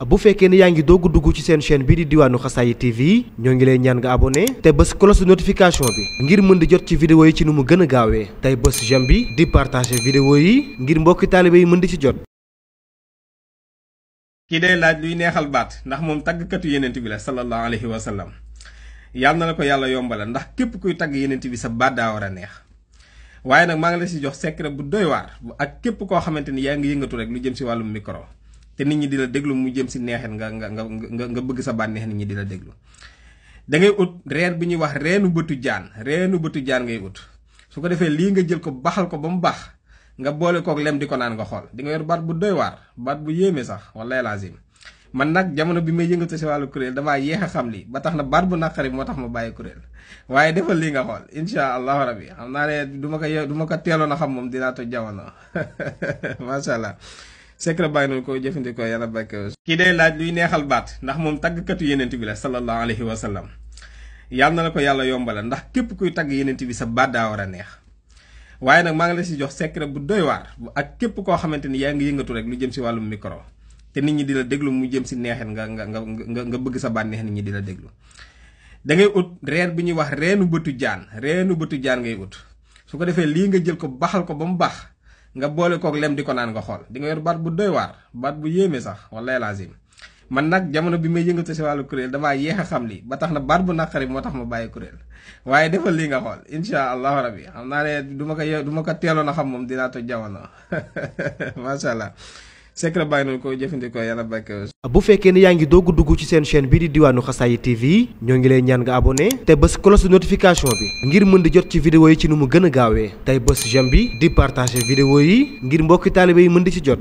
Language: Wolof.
bu fekkee ne yaa ngi doog dugg ci seen chaîne bii di Diwaanu Xasaayid TV ñoo ngi lay ñaan nga abonné te bës cloche de notification bi ngir mën di jot ci vidéo yi ci nu mu gën a gaawee tey bës j'aime bi di partager vidéo yi ngir mbokki taalibe yi mën di ci jot. kii day laaj luy neexal baat ndax moom tàggkatu yenent bi la sallallahu alayhi wa sallam yàlla na la ko yàlla yombala ndax képp kuy tagg yenent bi sa baat daa war a neex waaye nag maa ngi la si jox secret bu doy waar ak képp koo xamante ni yaa ngi yëngatu rek lu jëm si wàllum micro te nit ñi di la déglu mu jëm si neexet nga bëgg sa baat neex nit ñi di la déglu da ngay ut reen bi ñuy wax reenu bëtu jaan ngay ut su ko defee lii nga jël ko baxal ko ba mu baax nga boole kook lem di ko naan nga xool di nga yor baat bu doy waar baat bu yéeme sax wallahi lazim man nag jamono bi may yëngatu si wàllu kuréel damaa yéex a xam lii ba tax na baat bu naqari moo tax ma bàyyi kuréel waaye defal lii nga xool insha allahu rabbi xam naa ne du ma ko teeloon a xam moom dinaa toj jamono macha allah secret bàyyi noonu ko jëfandikoo yàlla barke. kii day laaj luy neexal baat ndax moom tàggkatu yenent bi la sallallahu alayhi wa sallam yàlla na la ko yàlla yombala ndax képp kuy tagg yenent bi sa baat daa war a neex waaye nag maa ngi la si jox secret bu doy waar ak képp koo xamante ni yaa ngi yëngatu rek lu jëm si wàllum micro te nit ñi di la déglu mu jëm si neexet nga bëgg sa baat neex nit ñi di la déglu da ngay ut reen bi ñuy wax reenu bëtu jaan ngay ut su ko defee lii nga jël ko baxal ko ba mu baax nga boole kook lem di ko naan nga xool di nga yor baat bu doy waar baat bu yéeme sax wallahi lazim man nag jamono bi may yëngatu si wàllu kuréel damaa yéex a xam lii ba tax na baat bu naqari moo tax ma bàyyi kuréel waaye defal lii nga xool insha allahu rabbi xam naa ne du ma ko teeloon a xam moom dinaa toj jamono macha allah secret bàyyi noonu ko jëfandikoo yàlla barke. bu fekkee ne yaa ngi doog dugg ci seen chaîne bii di Diwaanu Xasaayid TV ñoo ngi lay ñaan nga abonné te bës cloche de notification bi ngir mën di jot ci vidéo yi ci nu mu gën a gaawee tey bës j'aime bi di partager vidéo yi ngir mbokki taalibe yi mën di ci jot.